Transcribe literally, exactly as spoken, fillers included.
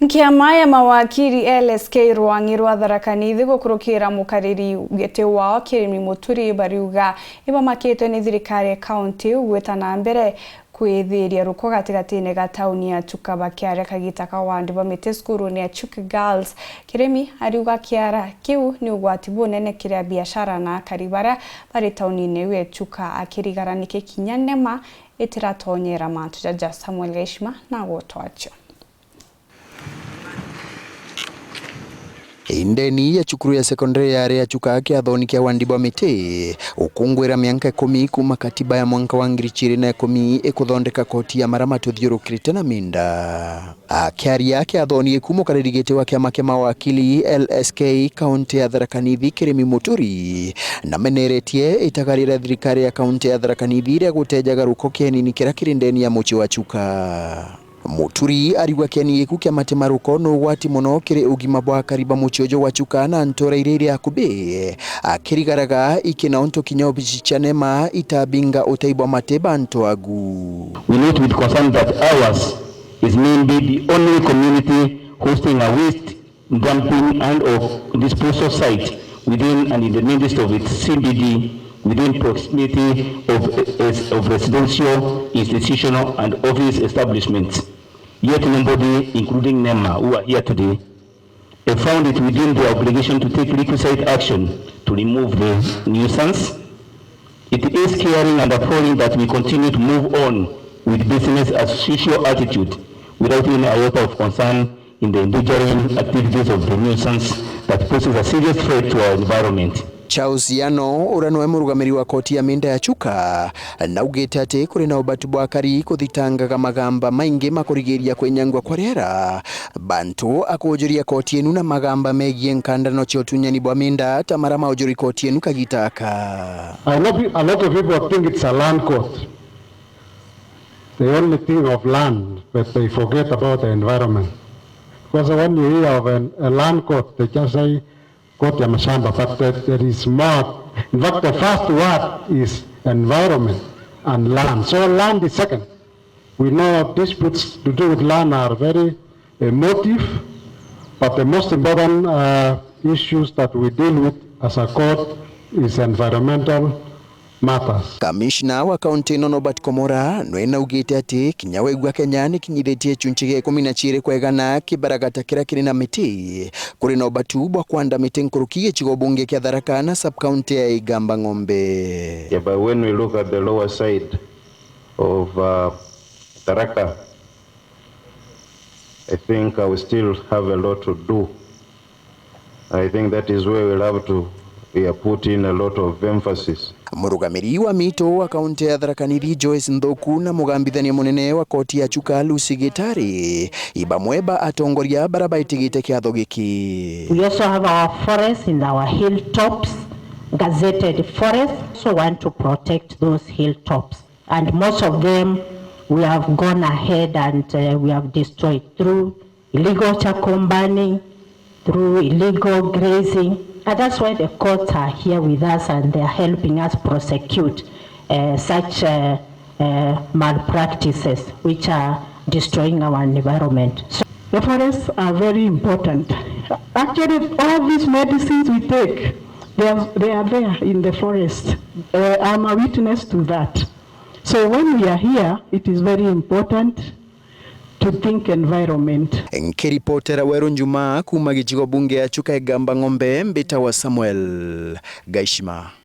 Nkiama ya mawakiri L S K rwang'i rwa Tharaka Nithi gukurukira mukariri giti wao Kirimi Muturi bariuga ibamakitwe ni thirikari ya kaunti iu gwita na mbere kwithiria ruko gatigatine ga tauni ya Chuka. Bakiaria kagita ka wandi bwa miti cukurune ya Chuka Girls, Kirimi ariuga kiara kiu ni ugwati bunene kiri abiashara na akari baria bari taunine iu ya Chuka. Akirigara niki kinya nema itiratonyera mantu jaja. Samuel Gaishima na gutwacho. Indeni ya cukuru ya sekondari ya aria Chuka kiathoni kia wandi bwa miti, ukungwira mianka ikumi kuuma katiba ya mwanka wa ngiri ciiri na ikumi ikuthondeka koti ya maria matuthiurukirite na minda. Akiaria kiathoni giku, mukariri giti wa kiama kia mawakili L S K kaunti ya Tharaka Nithi Kirimi Muturi nameneretie itagaria ria thirikari ya kaunti ya Tharaka Nithi ria gutejaga ruko kienini kiria kiri ndeni ya mucii wa Chuka. Muturi ariuga kieni giku kia mate ma ruko ni ugwati mono kiri ugima bwa akari ba mucii uju wa Chuka na ntura iria iri akubi, akirigaraga iki na untu kinya obici cia nema itabinga utei bwa mate ba antu agu. We note with concern that ours is maybe the only community hosting a waste dumping and of disposal site within and in the midst of its C B D, within proximity of, of residential, institutional and office establishments. Yet nobody, including nema, who are here today, have found it within their obligation to take requisite action to remove the nuisance. It is scaring and appalling that we continue to move on with business as usual attitude without any iota of concern in the enduring activities of the nuisance that poses a serious threat to our environment. Charles Yano, uria niwe murugamiri wa koti ya minda ya Chuka, naugite ati kuri na ubatu bwa akari kuthitangaga magamba maingi ma kurigiria kwinyangwa kwa riera, bantu akujuria koti enu na magamba megie nkandano cia utunyani bwa minda ta maria maujuri koti enu kagita aka. I know pe-, a lot of people think it's a land court. They only think of land, but they forget about the environment. Because when you hear of an, a land court, they just say, "Court ya mashamba," but there, there is more. In fact, the first word is environment and land. So land is second. We know disputes to do with land are very emotive, but the most important, uh, issues that we deal with as a court is environmental matters. Kamishna wa kaunti ino Norbert Komora nwe naugite ati kinya wegua Kenya nikinyithitie gicunci gia ikumi na ciiri kwa igana kibaragata kiria kiri na miti, kuri na ubatu bwa kwanda miti nkuruki gicigo bunge kia Tharaka na sub-county ya Igamba Ng'ombe. Yeah, but when we look at the lower side of, uh, Tharaka, I think, uh, we still have a lot to do. I think that is where we'll have to, yeah, put in a lot of emphasis. Murugamiri wa mitu wa kaunti ya Tharaka Nithi Joyce Nthuku na mugambithania munene wa koti ya Chuka Lucy Gitari, ibamwe ba atongoria bara baitigite kiatho giki. We also have our forests in our hilltops, gazetted forests. So want to protect those hilltops. And most of them we have gone ahead and, uh, we have destroyed through illegal charcoal burning, through illegal grazing. And that's why the courts are here with us and they are helping us prosecute, uh, such, uh, uh, malpractices which are destroying our environment. So the forests are very important. Actually, all these medicines we take, they are, they are there in the forest. Uh, I'm a witness to that. So when we are here, it is very important to think environment. Nkiripotera Weru Njuma kuuma gicigo bunge ya Chuka Igamba Ng'ombe, mbitawa Samuel Gaishima.